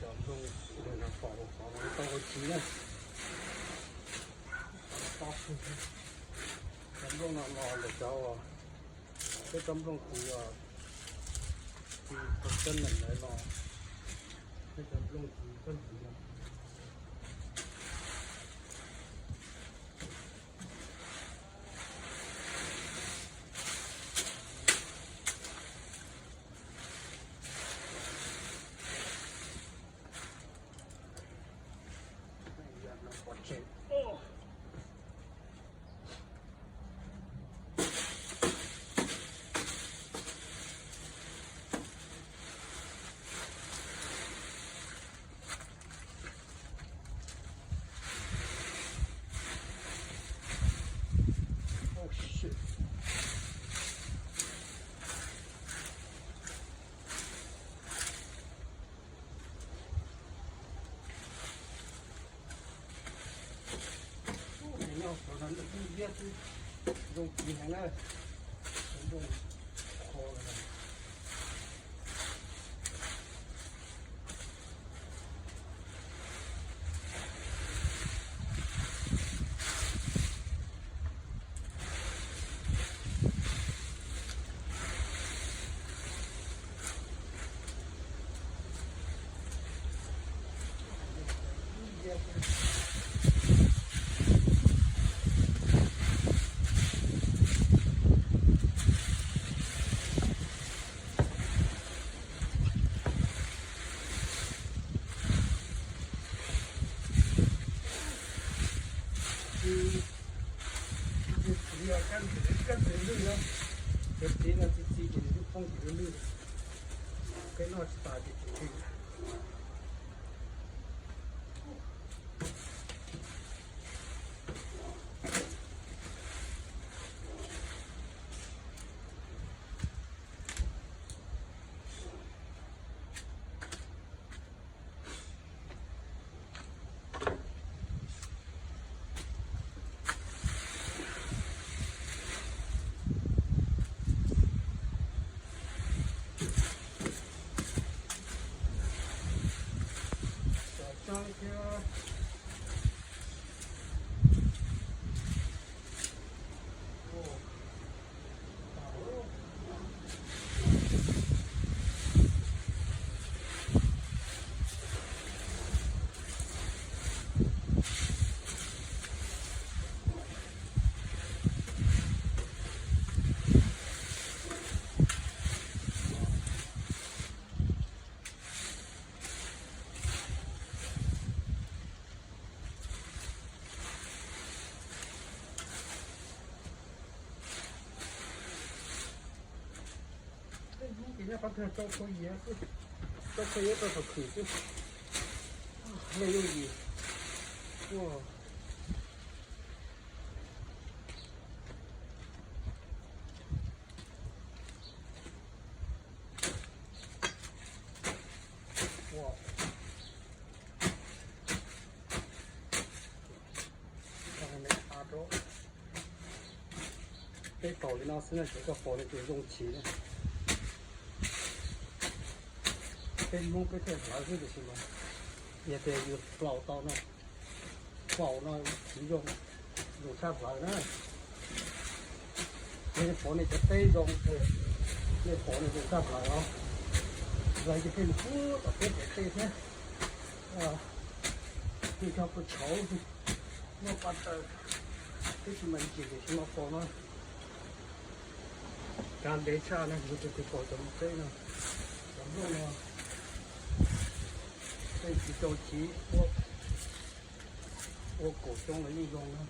Cov nplooj no pom qhov no tau ua txiv na. Cov nplooj no los lawm cov, peb cov nplooj txiv, txiv tau txeeb lawm ntawd los, peb cov nplooj txiv txeeb txiv no. Zoo txiv heev na. Nplooj qhuav. Txiv, kab ntxwg lwj no, cov txiv no txiv txiv ces nws twb poob tim lub lwj, peb noj tsis tas ces tsis lwj. Tej hnub ces nyob qhov twg rau kua yiav xwb, rau kua yiav rau saum khwm xwb. Hle yooj yim. Peb faus li no xwb na, ces koj faus no ces zoo tsis na. Peb Hmoob peb thiaj hlawv xwb tiam sis mas yog tias yus faus tau no, faus no tsis zoo, zoo tshaj hlawv na. Nej faus nej cov teb zoo, nej faus nej zoo tshaj hlawv os. Hlawv ces thiaj li pub tom peb cov teb thiab. Thiaj cog kua tshauv, muaj pa taws, twb tsis mas ntsis tiam sis mas faus no kav ntev tshaj na, yus tus twg faus cov mus teb no, cov nplooj no, tej tsis rau chiv ua kaum xyoo los yeej zoo na.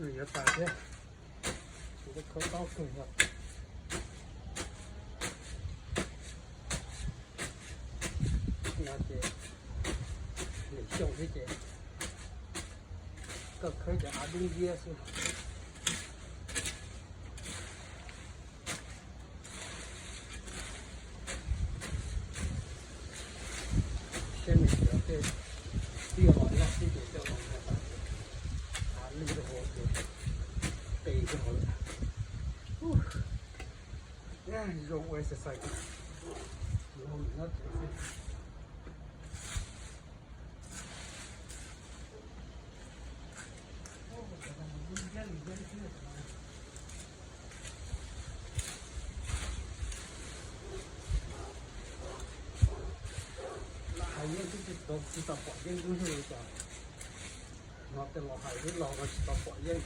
Yuav tas thiab, kuv khawb tob kawg yog no ces nim xyoo thiab ces koj khawb cov av dub nciab xwb. Siab me cov tej twb yuav los loj xwb ces coj los ntag, av lwj rau hauv ces pes rau hauv lawm. Zoo ua exercise, no ces xwb. Hais yeej twb tsis tau, tsis tau pom yeej dub li cas. No tej los hais ib los no tsis tau pom yeej.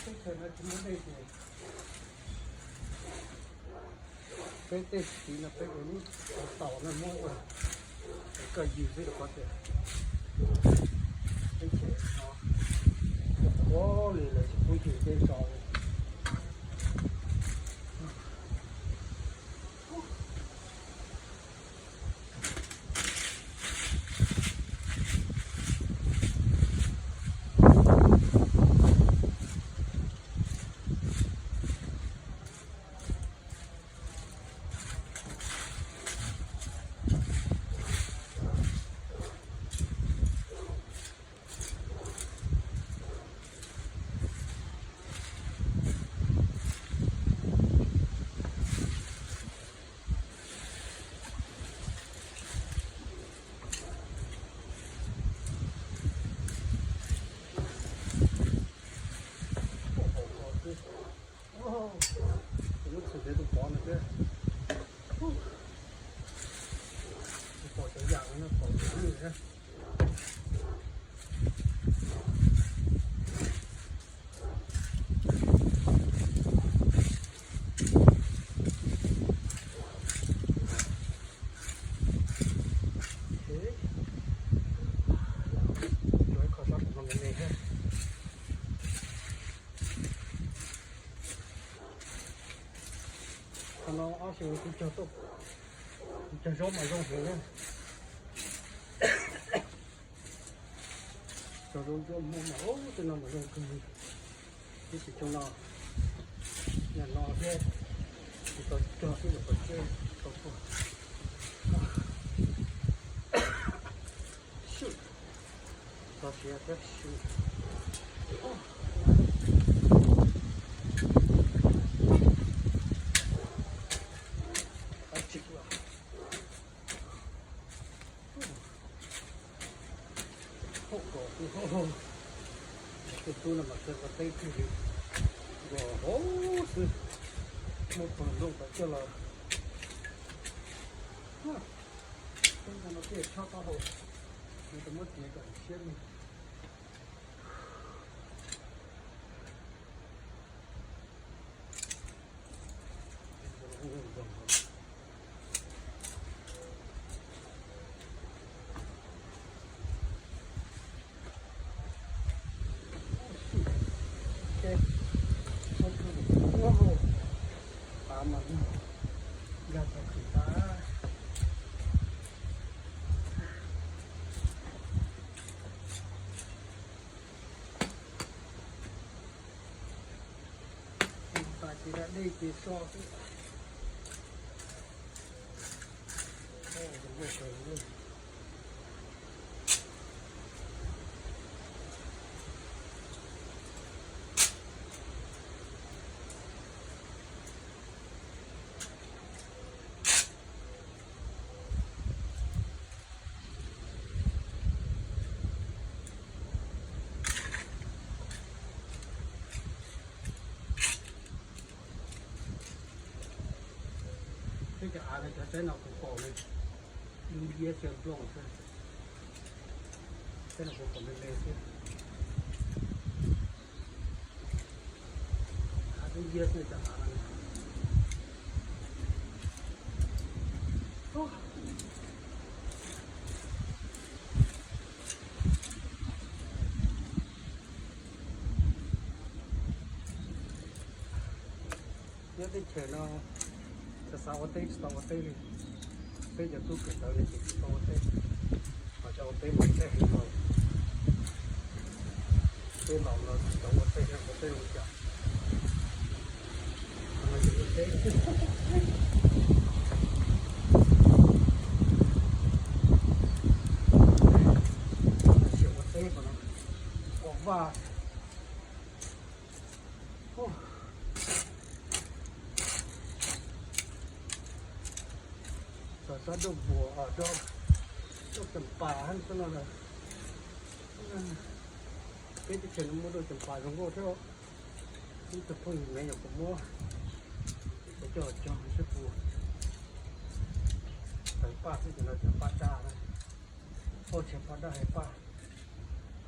Teb chaws no tsis muaj dej ces peb tej txiv no peb ua lub tauv no muab ua, koj yws xwb rau qhov tias teb chaws no qhuav li lawv tsis pub yws dej tso li. Lub txim ntev tus pov no thiab. Tsis pom cov yam no pom cov lwj thiab. Kho sab kuv no me me thiab. Qhov no ob xyoos kuv cog tuaj, kuv cog zaub mas zoo heev na. Cog zaub ntsuab Hmoob mas ub, tej no mas zoo kawg li. Ib sim xyoo no, yam no thiab, tsis tau cog xwb los pom seb tau tuaj. Txog siav thiab su. Qab tsis los. Hauj kom xwb, tej tub no mas kawg nkaus teb twg li, nkaus hauv xwb, muaj pawg nplooj tawm coj los. Tub no no tej tshab taub hau, nws tau muab tiav kom siab li. Tas ces da dej ces so xwb. Peb cov av no cov tsaib no kuv pom ne, dub nciab xyaw nplooj xwb. Tsaib no kuv pom me me xwb. Av dub nciab xwb cov av no. Nyob teb chaws no, xav xav ua teb tsis tau ua teb li. Peb cov tub kawm ntawv li ces tsis tau ua teb, ho cov ua teb mas tej heev los, peb los no tsis tau ua teb, ua teb ua cas. Ua teb no, ua vaj. Xav xav dua npuas, dua cov pas xwb no lawm. Peb teb chaws no muaj dua cov pas zoo nkauj thiab. Ib tug phooj ywg me nyuam kuv muab coj cog seb puas tawg paj xwb ces no cov paj daj na. Oj, tsis paj daj, hais paj,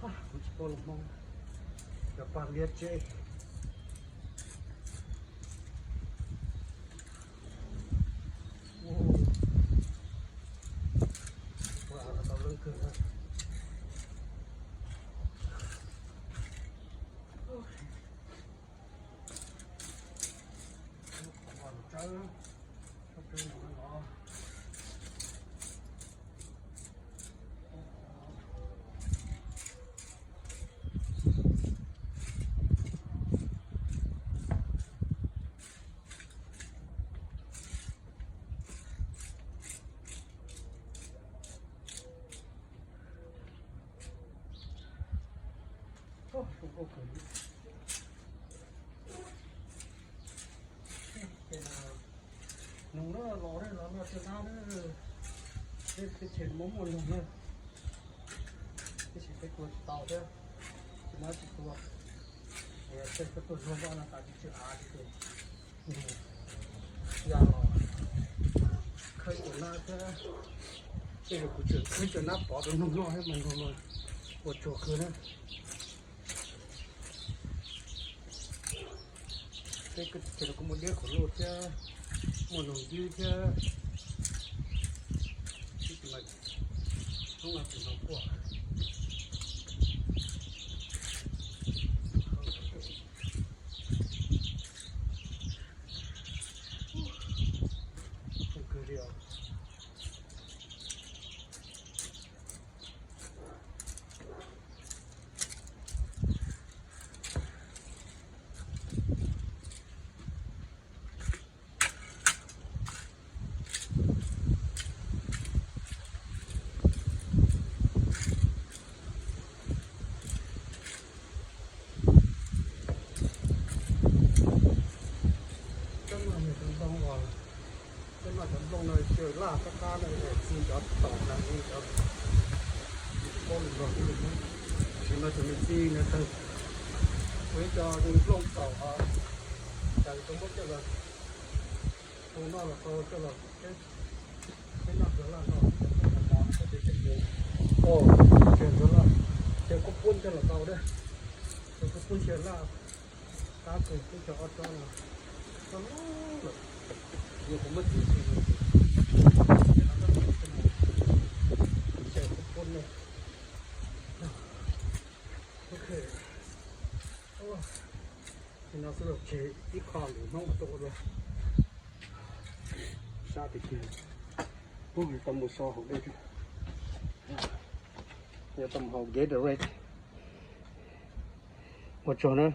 kuv tsis paub lus Hmoob, cov paj liab tseb. Ua av tau lub kawg na. Noog na, los los no tsis nab na, teb chaws muaj muaj noog na, tab sis peb tua tsis tau thiab, tsis nab tsis tua. Tej koj tuaj zuag vaj no tas tsis tsw av li ces ya los khawb cov nab thiab. Tej zaum kuv tseem khawb cov nab pov rau noog noj thiab mas noog no ua tsuag kawg na. Peb teb chaws no kuj muaj diab qhuav luj thiab, muaj noog ywb thiab. Ib tug mas hnub no tsis hnov quaj. Kawg li os. Cov no cov nplooj no caws laj qab qab na, txi cov taum na, txi cov, tsis paub lus nrog, tsis no ces nws txi nws tawg. Kuv ib co nplooj taum, cas tau muab coj los hu noj los tau coj los peb noj ntxuag laj no, cov nplooj taum no ces, o, ces ntxuag laj, ces kuj pub coj los tau thiab, ces kuj pub ntxuag laj. Qab kawg, peb cog ob tsob no, tsob loj lawm, yog kuv muab txiav txim no ces, ces no tsob txiav txim no ces kuj pub no. Ok, ces no xwb los tseg ib qho lwm hnub tuaj ua dua. Sab tiag tiag, ub, yuav tau mus so haus dej thiab. Yuav tau mus haus Gatorade. Ua tsaug na.